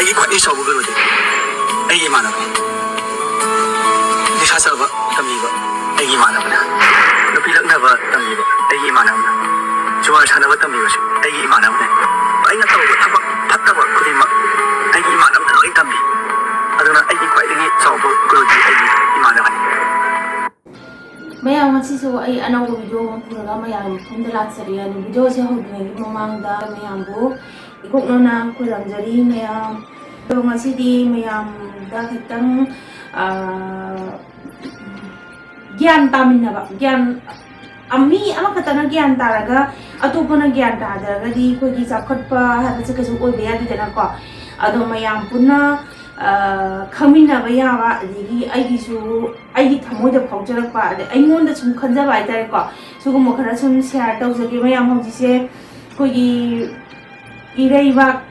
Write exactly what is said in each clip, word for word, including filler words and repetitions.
ꯑꯩꯒꯤ ꯈ꯭ꯋꯥꯏꯗꯒꯤ ꯆꯥꯎꯕ ꯒꯨꯔꯨꯗꯤ ꯑꯩꯒꯤ ꯏꯃꯥꯟꯅꯕꯅꯤ꯫ ꯅꯤꯁꯥ ꯆꯥꯕ ꯇꯝꯕꯤꯕ ꯑꯩꯒꯤ ꯏꯃꯥꯟꯅꯕꯅ꯫ ꯅꯨꯄꯤ ꯂꯛꯅꯕ ꯇꯝꯕꯤꯕ ꯑꯩꯒꯤ ꯏꯃꯥꯟꯅꯕꯅ꯫ ꯖꯨꯋꯥꯔ ꯁꯥꯟꯅꯕ ꯇꯝꯕꯤꯕꯁꯨ ꯑꯩꯒꯤ ꯏꯃꯥꯟꯅꯕꯅ꯫ ꯑꯩꯅ ꯇꯧꯕ ꯊꯕꯛ ꯐꯠꯇꯕ ꯈꯨꯗꯤꯡꯃꯛ ꯑꯩꯒꯤ ꯏꯃꯥꯟꯅꯕꯅ ꯂꯣꯏ ꯇꯝꯕꯤ꯫ ꯑꯗꯨꯅ ꯑꯩꯒꯤ ꯈ꯭ꯋꯥꯏꯗꯒꯤ ꯆꯥꯎꯕ ꯒꯨꯔꯨꯗꯤ ꯑꯩꯒꯤ ꯏꯃꯥꯟꯅꯕꯅꯤ꯫ ꯃꯌꯥꯝ, ꯉꯁꯤꯁꯨ ꯑꯩ ꯑꯅꯧꯕ ꯚꯤꯗꯤꯑꯣ ꯑꯃ ꯄꯨꯔꯒ ꯃꯌꯥꯝꯒꯤ ꯃꯐꯝꯗ ꯂꯥꯛꯆꯔꯤ꯫ ꯑꯗꯨ ꯚꯤꯗꯤꯑꯣꯁꯦ ꯍꯧꯗ꯭ꯔꯤꯉꯩꯒꯤ ꯃꯃꯥꯡꯗ ꯃꯌꯥꯝꯕꯨ ꯏꯀꯣꯛꯅꯅ ꯈꯣꯏꯔꯝꯖꯔꯤ ꯃꯌꯥꯝ꯫ ꯑꯗꯣ ꯉꯁꯤꯗꯤ ꯃꯌꯥꯝꯗ ꯈꯤꯇꯪ, ꯑꯥ, ꯒ꯭ꯌꯥꯟ ꯇꯥꯃꯤꯟꯅꯕ, ꯒ꯭ꯌꯥꯟ, ꯑ, ꯃꯤ ꯑꯃꯈꯛꯇꯅ ꯒ꯭ꯌꯥꯟ ꯇꯥꯔꯒ ꯑꯇꯣꯞꯄꯅ ꯒ꯭ꯌꯥꯟ ꯇꯥꯗ꯭ꯔꯒꯗꯤ ꯑꯩꯈꯣꯏꯒꯤ ꯆꯥꯎꯈꯠꯄ ꯍꯥꯏꯕꯁꯦ ꯀꯩꯁꯨ ꯑꯣꯏꯕ ꯌꯥꯗꯦꯗꯅꯀꯣ꯫ ꯑꯗꯣ ꯃꯌꯥꯝ ꯄꯨꯟꯅ, ꯑ, ꯈꯪꯃꯤꯟꯅꯕ ꯌꯥꯕ, ꯑꯗꯒꯤ ꯑꯩꯒꯤꯁꯨ, ꯑꯩꯒꯤ ꯊꯃꯣꯏꯗ ꯐꯥꯎꯖꯔꯛꯄ, ꯑꯗꯩ ꯑꯩꯉꯣꯟꯗ ꯁꯨꯝ ꯈꯟꯖꯕ ꯍꯥꯏꯇꯥꯔꯦꯀꯣ, ꯁꯤꯒꯨꯝꯕ ꯈꯔ ꯁꯨꯝ ꯁꯤꯌꯥꯔ ꯇꯧꯖꯒꯦ꯫ ꯃꯌꯥꯝ ꯍꯧꯖꯤꯛꯁꯦ ꯑꯩꯈꯣꯏꯒꯤ ꯏꯔꯩꯕꯥꯛ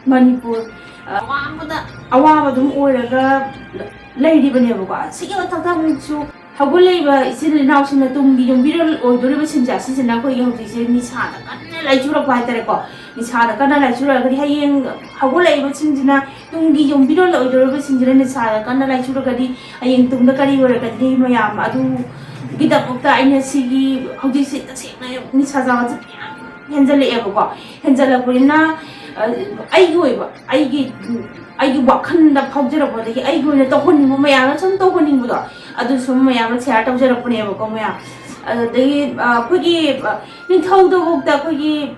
ꯃꯅꯤꯄꯨꯔ, ꯑ, ꯑꯋꯥꯕꯗ, ꯑꯋꯥꯕ ꯑꯗꯨꯝ ꯑꯣꯏꯔꯒ ꯂꯩꯔꯤꯕꯅꯦꯕꯀꯣ꯫ ꯁꯤꯒꯤ ꯃꯊꯛꯇ ꯑꯃꯨꯛꯁꯨ ꯍꯧꯒꯠꯂꯛꯏꯕ ꯏꯆꯤꯜ ꯏꯅꯥꯎꯁꯤꯡꯅ, ꯇꯨꯡꯒꯤ ꯌꯨꯝꯕꯤꯔꯣꯜ ꯑꯣꯏꯗꯣꯔꯤꯕꯁꯤꯡꯁꯦ, ꯑꯁꯤꯁꯤꯅ ꯑꯩꯈꯣꯏꯒꯤ ꯍꯧꯖꯤꯛꯁꯦ ꯅꯤꯁꯥꯗ ꯀꯟꯅ ꯂꯥꯏꯆꯨꯔꯛꯄ ꯍꯥꯏꯇꯥꯔꯦꯀꯣ꯫ ꯅꯤꯁꯥꯗ ꯀꯟꯅ ꯂꯥꯏꯆꯨꯔꯛꯑꯒꯗꯤ ꯍꯌꯦꯡ ꯍꯧꯒꯠꯂꯛꯏꯕꯁꯤꯡꯁꯤꯅ, ꯇꯨꯡꯒꯤ ꯌꯨꯝꯕꯤꯔꯣꯜ ꯑꯣꯏꯗꯣꯔꯤꯕꯁꯤꯡꯁꯤꯅ ꯅꯤꯁꯥꯗ ꯀꯟꯅ ꯂꯥꯏꯆꯨꯔꯒꯗꯤ ꯍꯌꯦꯡ ꯇꯨꯡꯗ ꯀꯔꯤ ꯑꯣꯏꯔꯛꯀꯅꯤ ꯃꯌꯥꯝ ꯑꯗꯨꯒꯤꯗꯃꯛꯇ ꯑꯩꯅ ꯁꯤꯒꯤ ꯍꯧꯖꯤꯛꯁꯦ ꯇꯁꯦꯡꯅ ꯅꯤꯁꯥ ꯆꯥꯕꯁꯦ ꯃꯌꯥꯝ ꯍꯦꯟꯖꯜꯂꯛꯑꯦꯕꯀꯣ꯫ ꯍꯦꯟꯖꯜꯂꯛꯄꯅꯤꯅ, ꯑ, ꯑꯩꯒꯤ ꯑꯣꯏꯕ, ꯑꯩꯒꯤ, ꯑꯩꯒꯤ ꯋꯥꯈꯜꯗ ꯐꯥꯎꯖꯔꯛꯄꯗꯒꯤ ꯑꯩꯒꯤ ꯑꯣꯏꯅ ꯇꯧꯍꯟꯅꯤꯡꯕ ꯃꯌꯥꯝ ꯑꯃ ꯁꯨꯝ ꯇꯧꯍꯟꯅꯤꯡꯕꯗꯣ, ꯑꯗꯨ ꯁꯨꯝ ꯃꯌꯥꯝ ꯑꯃ ꯁꯤꯌꯥꯔ ꯇꯧꯖꯔꯛꯄꯅꯦꯕꯀꯣ ꯃꯌꯥꯝ꯫ ꯑꯗꯨꯗꯒꯤ, ꯑ, ꯑꯩꯈꯣꯏꯒꯤ, ꯑ, ꯅꯤꯡꯊꯧꯗꯐꯥꯎꯗ ꯑꯩꯈꯣꯏꯒꯤ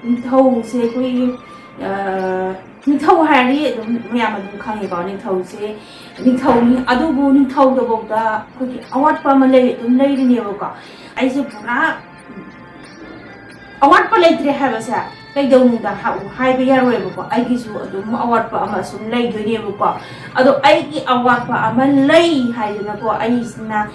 ꯅꯤꯡꯊꯧꯁꯦ ꯑꯩꯈꯣꯏꯒꯤ, ꯑ, ꯅꯤꯡꯊꯧ ꯍꯥꯏꯔꯗꯤ ꯑꯗꯨꯝ ꯃꯌꯥꯝ ꯑꯗꯨꯝ ꯈꯪꯉꯦꯀꯣ꯫ ꯅꯤꯡꯊꯧꯁꯦ ꯅꯤꯡꯊꯧꯅꯤ, ꯑꯗꯨꯕꯨ ꯅꯤꯡꯊꯧꯗꯐꯥꯎꯗ ꯑꯩꯈꯣꯏꯒꯤ ꯑꯋꯥꯠꯄ ꯑꯃ ꯂꯩ, ꯑꯗꯨꯝ ꯂꯩꯔꯤꯅꯦꯕꯀꯣ꯫ ꯑꯩꯁꯦ ꯄꯨꯔꯥ ꯑꯋꯥꯠꯄ ꯂꯩꯇ꯭ꯔꯦ ꯍꯥꯏꯕꯁꯦ ꯀꯩꯗꯧꯅꯨꯡꯗ ꯍꯥ-, ꯍꯥꯏꯕ ꯌꯥꯔꯣꯏꯕꯀꯣ꯫ ꯑꯩꯒꯤꯁꯨ ꯑꯗꯨꯝ ꯑꯋꯥꯠꯄ ꯑꯃ ꯁꯨꯝ ꯂꯩꯗꯣꯏꯅꯦꯕꯀꯣ꯫ ꯑꯗꯣ ꯑꯩꯒꯤ ꯑꯋꯥꯠꯄ ꯑꯃ ꯂꯩ ꯍꯥꯏꯗꯅꯀꯣ, ꯑꯩꯁꯤꯅ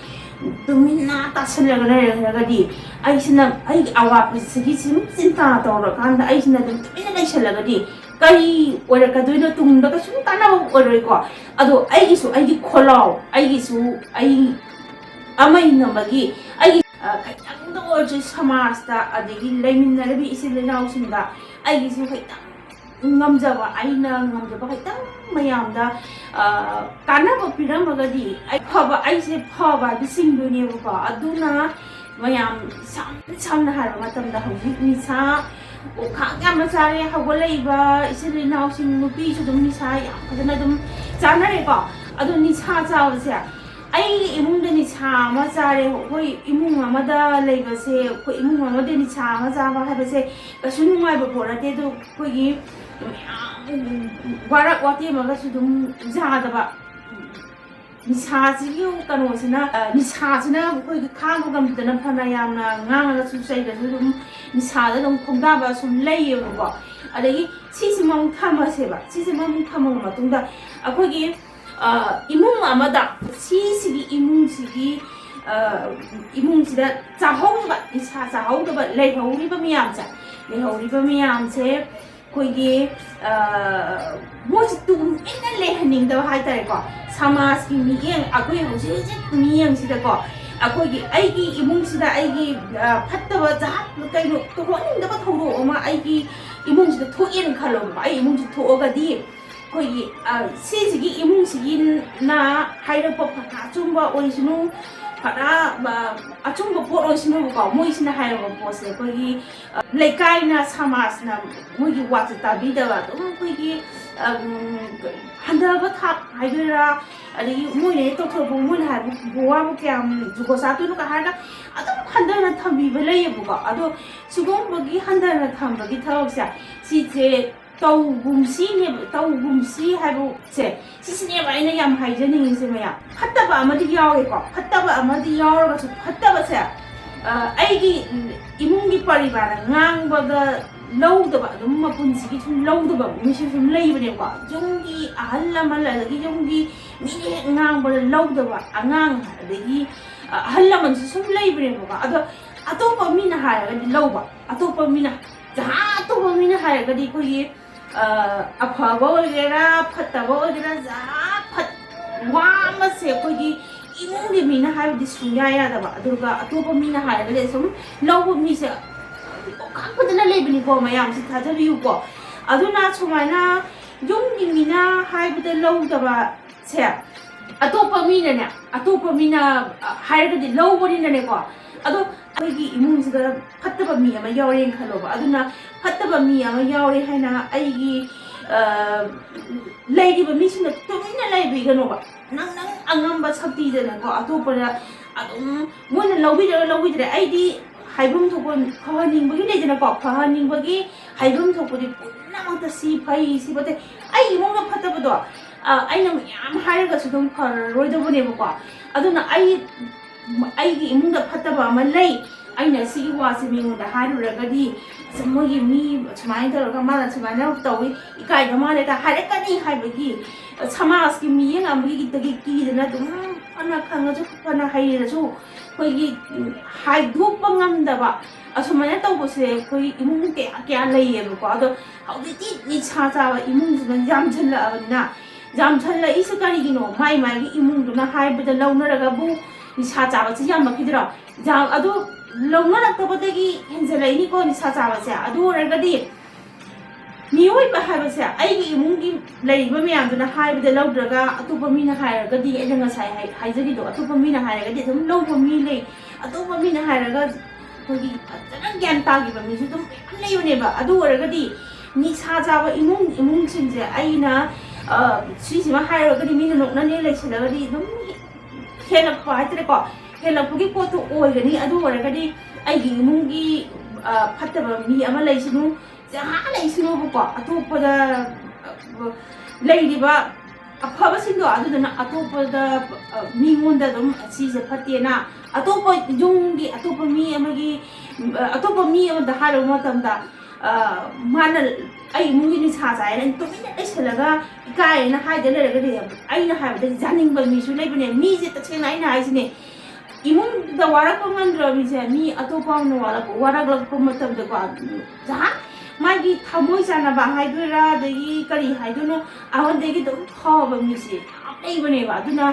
ꯇꯨꯃꯤꯟꯅ ꯇꯥꯁꯜꯂꯒ ꯂꯩꯔꯒꯗꯤ, ꯑꯩꯁꯤꯅ ꯑꯩꯒꯤ ꯑꯋꯥꯠꯄꯁꯤꯒꯤ ꯁꯨꯝ ꯆꯤꯟꯇꯥ ꯇꯧꯔꯀꯥꯟꯗ ꯑꯩꯁꯤꯅ ꯑꯗꯨꯝ ꯇꯨꯃꯤꯟꯅ ꯂꯩꯁꯜꯂꯒꯗꯤ ꯀꯔꯤ ꯑꯣꯏꯔꯛꯀꯗꯣꯏꯅꯣ? ꯇꯨꯡꯗ ꯀꯩꯁꯨꯝ ꯀꯥꯟꯅꯕ ꯑꯣꯏꯔꯣꯏꯀꯣ꯫ ꯑꯗꯣ ꯑꯩꯒꯤꯁꯨ ꯑꯩꯒꯤ ꯈꯣꯜꯂꯥꯎ, ꯑꯩꯒꯤꯁꯨ ꯑꯩ ꯑꯃ ꯍꯤꯡꯅꯕꯒꯤ ꯑꯩꯒꯤ, ꯑ, ꯈꯤꯇꯪꯗ ꯑꯣꯏꯔꯁꯨ ꯁꯃꯥꯖꯇ, ꯑꯗꯒꯤ ꯂꯩꯃꯤꯟꯅꯔꯤꯕ ꯏꯆꯤꯜ ꯏꯅꯥꯎꯁꯤꯡꯗ ꯑꯩꯒꯤꯁꯨ ꯈꯤꯇꯪ ꯉꯝꯖꯕ, ꯑꯩꯅ ꯉꯝꯖꯕ ꯈꯤꯇꯪ ꯃꯌꯥꯝꯗ, ꯑ, ꯀꯥꯟꯅꯕ ꯄꯤꯔꯝꯃꯒꯗꯤ ꯑꯩ ꯐꯕ, ꯑꯩꯁꯦ ꯐꯕ ꯍꯥꯏꯕ ꯆꯤꯡꯗꯣꯏꯅꯦꯕꯀꯣ꯫ ꯑꯗꯨꯅ ꯃꯌꯥꯝ ꯏꯁꯝ ꯁꯝꯅ ꯍꯥꯏꯔꯕ ꯃꯇꯝꯗ ꯍꯧꯖꯤꯛ ꯅꯤꯁꯥ, ꯑꯣ, ꯈꯥꯡ ꯌꯥꯝꯅ ꯆꯥꯔꯦ, ꯍꯧꯒꯠꯂꯛꯏꯕ ꯏꯆꯤꯜ ꯏꯅꯥꯎꯁꯤꯡ, ꯅꯨꯄꯤꯁꯨ ꯑꯗꯨꯝ ꯅꯤꯁꯥ ꯌꯥꯝ ꯐꯖꯅ ꯑꯗꯨꯝ ꯆꯥꯅꯔꯦꯀꯣ꯫ ꯑꯗꯣ ꯅꯤꯁꯥ ꯆꯥꯕꯁꯦ, ꯑꯩꯒꯤ ꯏꯃꯨꯡꯗ ꯅꯤꯁꯥ ꯑꯃ ꯆꯥꯔꯦ, ꯑꯩꯈꯣꯏ ꯏꯃꯨꯡ ꯑꯃꯗ ꯂꯩꯕꯁꯦ, ꯑꯩꯈꯣꯏ ꯏꯃꯨꯡ ꯑꯃꯗ ꯅꯤꯁꯥ ꯑꯃ ꯆꯥꯕ ꯍꯥꯏꯕꯁꯦ ꯀꯩꯁꯨ ꯅꯨꯡꯉꯥꯏꯕ ꯄꯣꯠ ꯅꯠꯇꯦ꯫ ꯑꯗꯣ ꯑꯩꯈꯣꯏꯒꯤ ꯃꯌꯥꯝ ꯋꯥꯔꯛ ꯋꯥꯇꯦꯝꯃꯒꯁꯨ ꯑꯗꯨꯝ ꯌꯥꯗꯕ꯫ ꯅꯤꯁꯥꯁꯤꯒꯤ ꯀꯩꯅꯣꯁꯤꯅ, ꯑ, ꯅꯤꯁꯥꯁꯤꯅ ꯑꯩꯈꯣꯏꯒꯤ ꯈꯥꯡꯕ ꯉꯝꯗꯅ ꯐꯅ ꯌꯥꯝꯅ ꯉꯥꯡꯉꯒꯁꯨ ꯆꯩꯔꯁꯨ ꯑꯗꯨꯝ ꯅꯤꯁꯥꯗ ꯑꯗꯨꯝ ꯈꯣꯡꯗꯥꯕ ꯁꯨꯝ ꯂꯩꯌꯦꯕꯀꯣ꯫ ꯑꯗꯒꯤ ꯁꯤꯁꯤꯃ ꯑꯃꯨꯛ ꯊꯝꯃꯁꯦꯕ꯫ ꯁꯤꯁꯤꯃ ꯑꯃꯨꯛ ꯊꯝꯃꯕ ꯃꯇꯨꯡꯗ ꯑꯩꯈꯣꯏꯒꯤ, ꯑ, ꯏꯃꯨꯡ ꯑꯃꯗ ꯁꯤꯁꯤꯒꯤ ꯏꯃꯨꯡꯁꯤꯒꯤ, ꯑ, ꯏꯃꯨꯡꯁꯤꯗ ꯆꯥꯍꯧꯗꯕ, ꯅꯤꯁꯥ ꯆꯥꯍꯧꯗꯕ ꯂꯩꯍꯧꯔꯤꯕ ꯃꯌꯥꯝꯁꯦ, ꯂꯩꯍꯧꯔꯤꯕ ꯃꯌꯥꯝꯁꯦ ꯑꯩꯈꯣꯏꯒꯤ, ꯑ, ꯃꯣꯏꯁꯦ ꯇꯨꯃꯤꯟꯅ ꯂꯩꯍꯟꯅꯤꯡꯗꯕ ꯍꯥꯏꯇꯥꯔꯦꯀꯣ꯫ ꯁꯃꯥꯖꯀꯤ ꯃꯤꯠꯌꯦꯡ, ꯑꯩꯈꯣꯏ ꯍꯧꯖꯤꯛ ꯍꯧꯖꯤꯛ ꯃꯤꯠꯌꯦꯡꯁꯤꯗꯀꯣ, ꯑꯩꯈꯣꯏꯒꯤ, ꯑꯩꯒꯤ ꯏꯃꯨꯡꯁꯤꯗ ꯑꯩꯒꯤ, ꯑ, ꯐꯠꯇꯕ ꯖꯥꯠ ꯀꯩꯅꯣ ꯇꯧꯍꯟꯅꯤꯡꯗꯕ ꯊꯧꯗꯣꯛ ꯑꯃ ꯑꯩꯒꯤ ꯏꯃꯨꯡꯁꯤꯗ ꯊꯣꯛꯑꯦꯅ ꯈꯜꯂꯣꯕꯀꯣ꯫ ꯑꯩ ꯏꯃꯨꯡꯁꯤꯗ ꯊꯣꯛꯑꯒꯗꯤ ꯑꯩꯈꯣꯏꯒꯤ, ꯑ, ꯁꯤꯁꯤꯒꯤ ꯏꯃꯨꯡꯁꯤꯒꯤꯅ ꯍꯥꯏꯔꯛꯄ ꯐꯅ ꯑꯆꯨꯝꯕ ꯑꯣꯏꯁꯅꯨ, ꯐꯅ, ꯑ, ꯑꯆꯨꯝꯕ ꯄꯣꯠ ꯑꯣꯏꯁꯅꯨꯕꯀꯣ, ꯃꯣꯏꯁꯤꯅ ꯍꯥꯏꯔꯛꯄ ꯄꯣꯠꯁꯦ ꯑꯩꯈꯣꯏꯒꯤ, ꯑ, ꯂꯩꯀꯥꯏꯅ, ꯁꯃꯥꯖꯅ ꯃꯣꯏꯒꯤ ꯋꯥꯁꯦ ꯇꯥꯕꯤꯗꯕ, ꯑꯗꯨꯝ ꯑꯩꯈꯣꯏꯒꯤ, ꯑ, ꯎꯝ, ꯍꯟꯊꯕ ꯊꯥꯛ ꯍꯥꯏꯗꯣꯏꯔꯥ, ꯑꯗꯒꯤ ꯃꯣꯏꯅ ꯍꯦꯛ ꯇꯧꯊꯣꯔꯛꯄ, ꯃꯣꯏꯅ ꯍꯥꯏꯕ ꯋꯥꯕꯨ ꯀꯌꯥꯝ ꯖꯨꯒꯣꯠ ꯆꯥꯗꯣꯏꯅꯣꯒ ꯍꯥꯏꯔꯒ ꯑꯗꯨꯝ ꯍꯟꯊꯅ ꯊꯝꯕꯤꯕ ꯂꯩꯌꯦꯕꯀꯣ꯫ ꯑꯗꯣ ꯁꯤꯒꯨꯝꯕꯒꯤ ꯍꯟꯊꯅ ꯊꯝꯕꯒꯤ ꯊꯕꯛꯁꯦ, ꯁꯤꯁꯦ ꯇꯧꯒꯨꯝꯁꯤꯅꯦꯕ, ꯇꯧꯒꯨꯝꯁꯤ ꯍꯥꯏꯕꯁꯦ, ꯁꯤꯁꯤꯅꯦꯕ ꯑꯩꯅ ꯌꯥꯝ ꯍꯥꯏꯖꯅꯤꯡꯉꯤꯁꯦ ꯃꯌꯥꯝ꯫ ꯐꯠꯇꯕ ꯑꯃꯗꯤ ꯌꯥꯎꯔꯦꯀꯣ, ꯐꯠꯇꯕ ꯑꯃꯗꯤ ꯌꯥꯎꯔꯒꯁꯨ ꯐꯠꯇꯕꯁꯦ, ꯑ, ꯑꯩꯒꯤ ꯏꯃꯨꯡꯒꯤ ꯄꯔꯤꯕꯥꯔꯅ ꯉꯥꯡꯕꯗ ꯂꯧꯗꯕ, ꯑꯗꯨꯝ ꯃꯄꯨꯟꯁꯤꯒꯤ ꯁꯨꯝ ꯂꯧꯗꯕ ꯃꯤꯁꯨ ꯁꯨꯝ ꯂꯩꯕꯅꯦꯕꯀꯣ꯫ ꯌꯨꯝꯒꯤ ꯑꯍꯜ ꯂꯃꯟ, ꯑꯗꯒꯤ ꯌꯨꯝꯒꯤ ꯃꯤꯅ ꯍꯦꯛ ꯉꯥꯡꯕꯗ ꯂꯧꯗꯕ ꯑꯉꯥꯡ, ꯑꯗꯒꯤ, ꯑ, ꯑꯍꯜ ꯂꯃꯟꯁꯨ ꯁꯨꯝ ꯂꯩꯕꯅꯦꯕꯀꯣ꯫ ꯑꯗꯣ ꯑꯇꯣꯞꯄ ꯃꯤꯅ ꯍꯥꯏꯔꯒꯗꯤ ꯂꯧꯕ, ꯑꯇꯣꯞꯄ ꯃꯤꯅ, ꯖꯍꯥ ꯑꯇꯣꯞꯄ ꯃꯤꯅ ꯍꯥꯏꯔꯒꯗꯤ ꯑꯩꯈꯣꯏꯒꯤ, ꯑ, ꯑꯐꯕ ꯑꯣꯏꯒꯦꯔꯥ, ꯐꯠꯇꯕ ꯑꯣꯏꯒꯦꯔꯥ, ꯖꯍꯥ ꯐꯠ-, ꯋꯥ ꯑꯃꯁꯦ ꯑꯩꯈꯣꯏꯒꯤ ꯏꯃꯨꯡꯒꯤ ꯃꯤꯅ ꯍꯥꯏꯕꯗꯤ ꯁꯨꯡꯌꯥ ꯌꯥꯗꯕ꯫ ꯑꯗꯨꯒ ꯑꯇꯣꯞꯄ ꯃꯤꯅ ꯍꯥꯏꯔꯒꯗꯤ ꯁꯨꯝ ꯂꯧꯕ ꯃꯤꯁꯦ ꯈꯪꯕꯗꯅ ꯂꯩꯕꯅꯤꯀꯣ, ꯃꯌꯥꯝꯁꯤ ꯊꯥꯖꯕꯤꯌꯨꯀꯣ꯫ ꯑꯗꯨꯅ ꯁꯨꯃꯥꯏꯅ ꯌꯨꯝꯒꯤ ꯃꯤꯅ ꯍꯥꯏꯕꯗ ꯂꯧꯗꯕꯁꯦ, ꯑꯇꯣꯞꯄ ꯃꯤꯅꯅꯦ, ꯑꯇꯣꯞꯄ ꯃꯤꯅ, ꯑ, ꯍꯥꯏꯔꯒꯗꯤ ꯂꯧꯕꯅꯤꯅꯅꯦꯀꯣ꯫ ꯑꯗꯣ ꯑꯩꯈꯣꯏꯒꯤ ꯏꯃꯨꯡꯁꯤꯗ ꯐꯠꯇꯕ ꯃꯤ ꯑꯃ ꯌꯥꯎꯔꯦꯅ ꯈꯜꯂꯣꯕ꯫ ꯑꯗꯨꯅ ꯐꯠꯇꯕ ꯃꯤ ꯑꯃ ꯌꯥꯎꯔꯦ ꯍꯥꯏꯅ ꯑꯩꯒꯤ, ꯑ, ꯂꯩꯔꯤꯕ ꯃꯤꯁꯤꯡꯅ ꯇꯨꯃꯤꯟꯅ ꯂꯩꯕꯤꯒꯅꯣꯕ꯫ ꯅꯪ, ꯅꯪ ꯑꯉꯝꯕ ꯁꯛꯇꯤꯗꯅꯦꯀꯣ, ꯑꯇꯣꯞꯄꯗ ꯑꯗꯨꯝ ꯃꯣꯏꯅ ꯂꯧꯕꯤꯔꯒ ꯂꯧꯕꯤꯗ꯭ꯔꯦ, ꯑꯩꯗꯤ ꯍꯥꯏꯐꯝ ꯊꯣꯛꯄ ꯐꯍꯟꯅꯤꯡꯕꯒꯤ ꯂꯩꯗꯅꯀꯣ, ꯐꯍꯟꯅꯤꯡꯕꯒꯤ ꯍꯥꯏꯐꯝ ꯊꯣꯛꯄꯗꯤ ꯄꯨꯝꯅꯃꯛꯇ ꯁꯤ ꯐꯩ, ꯁꯤ ꯐꯠꯇꯦ꯫ ꯑꯩ ꯏꯃꯨꯡꯗ ꯐꯠꯇꯕꯗꯣ, ꯑ, ꯑꯩꯅ ꯃꯌꯥꯝ ꯍꯥꯏꯔꯒꯁꯨ ꯑꯗꯨꯝ ꯐꯔꯔꯣꯏꯗꯕꯅꯦꯕꯀꯣ꯫ ꯑꯗꯨꯅ ꯑꯩ, ꯑꯩꯒꯤ ꯏꯃꯨꯡꯗ ꯐꯠꯇꯕ ꯑꯃ ꯂꯩ, ꯑꯩꯅ ꯁꯤꯒꯤ ꯋꯥꯁꯦ ꯃꯤꯉꯣꯟꯗ ꯍꯥꯏꯔꯨꯔꯒꯗꯤ, "ꯑꯁ, ꯃꯣꯏꯒꯤ ꯃꯤ ꯁꯨꯃꯥꯏꯅ ꯇꯧꯔꯒ ꯃꯥꯅ ꯁꯨꯃꯥꯏꯅ ꯇꯧꯏ, ꯏꯀꯥꯏꯕ ꯃꯥꯜꯂꯦ" ꯀ ꯍꯥꯏꯔꯛꯀꯅꯤ ꯍꯥꯏꯕꯒꯤ ꯁꯃꯥꯖꯀꯤ ꯃꯤꯠꯌꯦꯡ ꯑꯃꯒꯤꯗꯒꯤ ꯀꯤꯗꯅ ꯑꯗꯨꯝ ꯐꯅ ꯈꯪꯉꯁꯨ, ꯐꯅ ꯍꯩꯔꯁꯨ, ꯑꯩꯈꯣꯏꯒꯤ, ꯎꯝ, ꯍꯥꯏꯗꯣꯛꯄ ꯉꯝꯗꯕ ꯑꯁꯨꯃꯥꯏꯅ ꯇꯧꯕꯁꯦ ꯑꯩꯈꯣꯏ ꯏꯃꯨꯡ ꯀꯌꯥ ꯀꯌꯥ ꯂꯩꯌꯦꯕꯀꯣ꯫ ꯑꯗꯣ ꯍꯧꯖꯤꯛꯇꯤ ꯅꯤꯁꯥ ꯆꯥꯕ ꯏꯃꯨꯡꯁꯤꯅ ꯌꯥꯝꯁꯤꯜꯂꯛꯑꯕꯅꯤꯅ, ꯌꯥꯝꯁꯤꯜꯂꯛꯏꯁꯦ ꯀꯔꯤꯒꯤꯅꯣ? ꯃꯥꯏ ꯃꯥꯏꯒꯤ ꯏꯃꯨꯡꯗꯨꯅ ꯍꯥꯏꯕꯗ ꯂꯧꯅꯔꯒꯕꯨ ꯅꯤꯁꯥ ꯆꯥꯕꯁꯤ ꯌꯥꯝꯂꯛꯈꯤꯗ꯭ꯔꯣ? ꯌꯥꯝ, ꯑꯗꯨ ꯂꯧꯅꯔꯛꯇꯕꯗꯒꯤ ꯍꯦꯟꯖꯜꯂꯛꯏꯅꯤꯀꯣ ꯅꯤꯁꯥ ꯆꯥꯕꯁꯦ꯫ ꯑꯗꯨ ꯑꯣꯏꯔꯒꯗꯤ ꯃꯤꯑꯣꯏꯕ ꯍꯥꯏꯕꯁꯦ ꯑꯩꯒꯤ ꯏꯃꯨꯡꯒꯤ ꯂꯩꯔꯤꯕ ꯃꯌꯥꯝꯗꯨꯅ ꯍꯥꯏꯕꯗ ꯂꯧꯗ꯭ꯔꯒ ꯑꯇꯣꯞꯄ ꯃꯤꯅ ꯍꯥꯏꯔꯒꯗꯤ, ꯑꯩꯅ ꯉꯁꯥꯏ ꯍꯥꯏ-, ꯍꯥꯏꯖꯈꯤꯗꯣ, ꯑꯇꯣꯞꯄ ꯃꯤꯅ ꯍꯥꯏꯔꯒꯗꯤ ꯑꯗꯨꯝ ꯂꯧꯕ ꯃꯤ ꯂꯩ꯫ ꯑꯇꯣꯞꯄ ꯃꯤꯅ ꯍꯥꯏꯔꯒ ꯑꯩꯈꯣꯏꯒꯤ ꯐꯖꯅ ꯒ꯭ꯌꯥꯟ ꯇꯥꯈꯤꯕ ꯃꯤꯁꯨ ꯑꯗꯨꯝ ꯃꯌꯥꯝ ꯂꯩꯕꯅꯦꯕ꯫ ꯑꯗꯨ ꯑꯣꯏꯔꯒꯗꯤ ꯅꯤꯁꯥ ꯆꯥꯕ ꯏꯃꯨꯡ, ꯏꯃꯨꯡꯁꯤꯡꯁꯦ ꯑꯩꯅ, ꯑ, ꯁꯤꯁꯤꯃ ꯍꯥꯏꯔꯨꯔꯒꯗꯤ ꯃꯤꯅ ꯅꯣꯛꯅꯅꯤ ꯂꯩꯁꯜꯂꯒꯗꯤ ꯑꯗꯨꯝ ꯍꯦꯜꯂꯛꯄ ꯍꯥꯏꯇꯥꯔꯦꯀꯣ, ꯍꯦꯜꯂꯛꯄꯒꯤ ꯄꯣꯠꯇꯣ ꯑꯣꯏꯒꯅꯤ꯫ ꯑꯗꯨ ꯑꯣꯏꯔꯒꯗꯤ ꯑꯩꯒꯤ ꯏꯃꯨꯡꯒꯤ, ꯑ, ꯐꯠꯇꯕ ꯃꯤ ꯑꯃ ꯂꯩꯁꯅꯨ, ꯖꯍꯥ ꯂꯩꯁꯅꯨꯕꯀꯣ, ꯑꯇꯣꯞꯄꯗ, ꯑ, ꯂꯩꯔꯤꯕ ꯑꯐꯕꯁꯤꯡꯗꯣ ꯑꯗꯨꯗꯨꯅ ꯑꯇꯣꯞꯄꯗ, ꯑ, ꯃꯤꯉꯣꯟꯗ ꯑꯗꯨꯝ ꯁꯤꯁꯦ ꯐꯠꯇꯦꯅ, ꯑꯇꯣꯞꯄ ꯌꯨꯝꯒꯤ ꯑꯇꯣꯞꯄ ꯃꯤ ꯑꯃꯒꯤ, ꯑ, ꯑꯇꯣꯞꯄ ꯃꯤ ꯑꯃꯗ ꯍꯥꯏꯔꯨꯕ ꯃꯇꯝꯗ, ꯑ, ꯃꯥꯅ ꯑꯩ ꯏꯃꯨꯡꯒꯤ ꯅꯤꯁꯥ ꯆꯥꯏꯅ ꯇꯨꯃꯤꯟꯅ ꯂꯩꯁꯜꯂꯒ ꯏꯀꯥꯏꯌꯦꯅ ꯍꯥꯏꯗ ꯂꯩꯔꯒꯗꯤ ꯑꯩꯅ ꯍꯥꯏꯕꯗ ꯌꯥꯅꯤꯡꯕ ꯃꯤꯁꯨ ꯂꯩꯕꯅꯦ꯫ ꯃꯤꯁꯦ ꯇꯁꯦꯡꯅ ꯑꯩꯅ ꯍꯥꯏꯁꯤꯅꯦ, ꯏꯃꯨꯡꯗ ꯋꯥꯔꯛꯄ ꯉꯝꯗ꯭ꯔꯕ ꯃꯤꯁꯦ ꯃꯤ ꯑꯇꯣꯞꯄ ꯑꯃꯅ ꯋꯥꯔꯛꯄ, ꯋꯥꯔꯛꯂꯛꯄ ꯃꯇꯝꯗꯀꯣ, ꯖꯍꯥ ꯃꯥꯒꯤ ꯊꯃꯣꯏ ꯆꯥꯟꯅꯕ ꯍꯥꯏꯗꯣꯏꯔꯥ, ꯑꯗꯒꯤ ꯀꯔꯤ ꯍꯥꯏꯗꯣꯏꯅꯣ, ꯑꯩꯉꯣꯟꯗꯒꯤ ꯑꯗꯨꯝ ꯐꯕ ꯃꯤꯁꯦ ꯌꯥꯝ ꯂꯩꯕꯅꯦꯕ꯫ ꯑꯗꯨꯅ,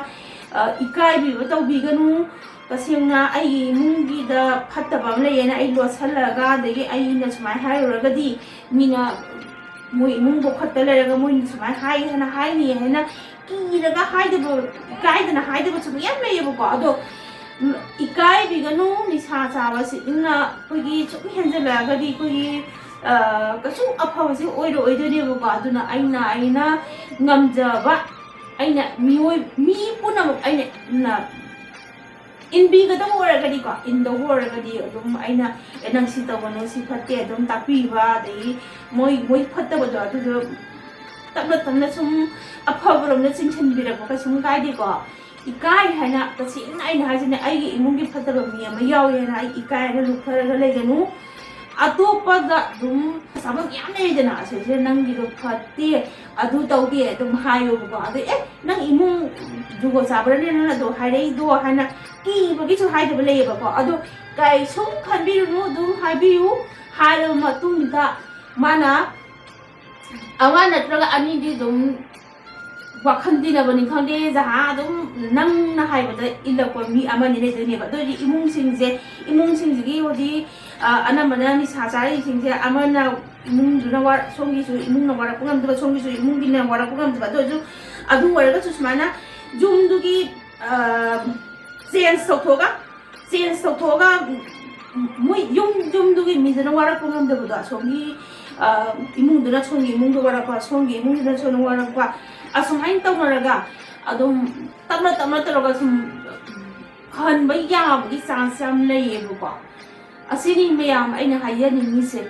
ꯑ, ꯏꯀꯥꯏꯕꯤꯕ ꯇꯧꯕꯤꯒꯅꯨ꯫ ꯇꯁꯦꯡꯅ ꯑꯩꯒꯤ ꯏꯃꯨꯡꯒꯤꯗ ꯐꯠꯇꯕ ꯑꯃ ꯂꯩꯌꯦꯅ ꯑꯩ ꯂꯣꯠꯁꯜꯂꯒ, ꯑꯗꯒꯤ ꯑꯩꯅ ꯁꯨꯃꯥꯏꯅ ꯍꯥꯏꯔꯨꯔꯒꯗꯤ ꯃꯤꯅ ꯃꯣꯏ ꯏꯃꯨꯡ ꯄꯨꯈꯠꯇ ꯂꯩꯔꯒ ꯃꯣꯏꯅ ꯁꯨꯃꯥꯏꯅ ꯍꯥꯏ ꯍꯥꯏꯅ ꯍꯥꯏꯅꯤ ꯍꯥꯏꯅ ꯀꯤꯔꯒ ꯍꯥꯏꯗꯕ, ꯏꯀꯥꯏꯗꯅ ꯍꯥꯏꯗꯕꯁꯨ ꯃꯌꯥꯝ ꯂꯩꯌꯦꯕꯀꯣ꯫ ꯑꯗꯣ ꯏꯀꯥꯏꯕꯤꯒꯅꯨ, ꯅꯤꯁꯥ ꯆꯥꯕꯁꯤꯅ ꯑꯩꯈꯣꯏꯒꯤ ꯁꯨꯝ ꯍꯦꯟꯖꯜꯂꯛꯑꯒꯗꯤ ꯑꯩꯈꯣꯏꯒꯤ ꯀꯩꯁꯨ ꯑꯐꯕꯁꯦ ꯑꯣꯏꯔꯛꯑꯣꯏꯗꯣꯏꯅꯦꯕꯀꯣ꯫ ꯑꯗꯨꯅ ꯑꯩꯅ ꯑꯩꯅ ꯉꯝꯖꯕ, ꯑꯩꯅ ꯃꯤꯑꯣꯏ ꯃꯤ ꯄꯨꯝꯅꯃꯛ ꯑꯩꯅ ꯏꯟꯕꯤꯒꯗꯕ ꯑꯣꯏꯔꯒꯗꯤꯀꯣ, ꯏꯟꯗꯧꯕ ꯑꯣꯏꯔꯒꯗꯤ ꯑꯗꯨꯝ ꯑꯩꯅ, "ꯑꯦ, ꯅꯪ ꯁꯤ ꯇꯧꯒꯅꯨ, ꯁꯤ ꯐꯠꯇꯦ", ꯑꯗꯨꯝ ꯇꯥꯛꯄꯤꯕ, ꯑꯗꯒꯤ ꯃꯣꯏ ꯃꯣꯏ ꯐꯠꯇꯕꯗꯣ ꯑꯗꯨꯗꯣ ꯇꯞꯅ ꯇꯞꯅ ꯁꯨꯝ ꯑꯐꯕꯔꯣꯝꯗ ꯆꯤꯡꯁꯤꯟꯕꯤꯔꯛꯄ ꯀꯩꯁꯨꯝ ꯀꯥꯏꯗꯦꯀꯣ꯫ ꯏꯀꯥꯏ ꯍꯥꯏꯅ, ꯇꯁꯦꯡꯅ ꯑꯩꯅ ꯍꯥꯏꯁꯤꯅꯦ, ꯑꯩꯒꯤ ꯏꯃꯨꯡꯒꯤ ꯐꯠꯇꯕ ꯃꯤ ꯑꯃ ꯌꯥꯎꯋꯦꯅ ꯑꯩ ꯏꯀꯥꯏ ꯍꯥꯏꯅ ꯂꯨꯞꯊꯔꯒ ꯂꯩꯒꯅꯨ꯫ ꯑꯇꯣꯞꯄꯗ ꯑꯗꯨꯝ ꯆꯥꯐꯝ ꯌꯥꯝ ꯂꯩꯗꯅ, ꯑꯁꯤꯁꯦ ꯅꯪꯒꯤꯗꯣ ꯐꯠꯇꯦ, ꯑꯗꯨ ꯇꯧꯗꯦ ꯑꯗꯨꯝ ꯍꯥꯏꯌꯣꯕꯀꯣ꯫ ꯑꯗꯣ, "ꯑꯦ, ꯅꯪ ꯏꯃꯨꯡ ꯖꯨꯒꯣꯠ ꯆꯥꯕ꯭ꯔꯅꯦ ꯅꯪꯅ ꯑꯗꯨ ꯍꯥꯏꯔꯛꯏꯗꯣ?" ꯍꯥꯏꯅ ꯀꯤꯕꯒꯤꯁꯨ ꯍꯥꯏꯗꯕ ꯂꯩꯌꯦꯕꯀꯣ꯫ ꯑꯗꯣ ꯀꯩꯁꯨꯝ ꯈꯟꯕꯤꯔꯨꯅꯨ, ꯑꯗꯨꯝ ꯍꯥꯏꯕꯤꯌꯨ꯫ ꯍꯥꯏꯔꯕ ꯃꯇꯨꯡꯗ ꯃꯥꯅ ꯑꯃ ꯅꯠꯇ꯭ꯔꯒ ꯑꯅꯤꯗꯤ ꯑꯗꯨꯝ ꯋꯥꯈꯜ ꯇꯤꯟꯅꯕꯅꯤ ꯈꯪꯗꯦ, ꯖꯍꯥ ꯑꯗꯨꯝ ꯅꯪꯅ ꯍꯥꯏꯕꯗ ꯏꯜꯂꯛꯄ ꯃꯤ ꯑꯃꯅꯤ ꯂꯩꯗꯣꯏꯅꯦꯕ꯫ ꯑꯗꯨ ꯑꯣꯏꯔꯗꯤ ꯏꯃꯨꯡꯁꯤꯡꯁꯦ, ꯏꯃꯨꯡꯁꯤꯡꯁꯤꯒꯤ ꯍꯧꯖꯤꯛ, ꯑ, ꯑꯅꯝꯕꯅ ꯅꯤꯁꯥ ꯆꯥꯔꯤꯁꯤꯡꯁꯦ, ꯑꯃꯅ ꯏꯃꯨꯡꯗꯨꯅ ꯋꯥ-, ꯁꯣꯝꯒꯤꯁꯨ ꯏꯃꯨꯡꯅ ꯋꯥꯔꯛꯄ ꯉꯝꯗꯕ, ꯁꯣꯝꯒꯤꯁꯨ ꯏꯃꯨꯡꯒꯤꯅ ꯋꯥꯔꯛꯄ ꯉꯝꯗꯕ꯫ ꯑꯗꯨ ꯑꯣꯏꯔꯁꯨ, ꯑꯗꯨ ꯑꯣꯏꯔꯒꯁꯨ ꯁꯨꯃꯥꯏꯅ ꯌꯨꯝꯗꯨꯒꯤ, ꯑ, ꯆꯦꯟꯖ ꯇꯧꯊꯣꯛꯑꯒ, ꯆꯦꯟꯖ ꯇꯧꯊꯣꯛꯑꯒ, ꯃꯣꯏ ꯌꯨꯝ, ꯌꯨꯝꯗꯨꯒꯤ ꯃꯤꯗꯨꯅ ꯋꯥꯔꯛꯄ ꯉꯝꯗꯕꯗꯣ, ꯑꯁꯣꯝꯒꯤ, ꯑ, ꯏꯃꯨꯡꯗꯨꯅ ꯁꯣꯝꯒꯤ ꯏꯃꯨꯡꯗ ꯋꯥꯔꯛꯄ, ꯁꯣꯝꯒꯤ ꯏꯃꯨꯡꯗꯨꯅ ꯁꯣꯝꯗ ꯋꯥꯔꯛꯄ, ꯑꯁꯨꯃꯥꯏꯅ ꯇꯧꯅꯔꯒ ꯑꯗꯨꯝ ꯇꯞꯅ ꯇꯞꯅ ꯇꯧꯔꯒ ꯁꯨꯝ ꯐꯍꯟꯕ ꯌꯥꯕꯒꯤ ꯆꯥꯟꯁ ꯌꯥꯝ ꯂꯩꯌꯦꯕꯀꯣ꯫ ꯑꯁꯤꯅꯤ ꯃꯌꯥꯝ ꯑꯩꯅ ꯍꯥꯏꯖꯅꯤꯡꯉꯤꯁꯦ꯫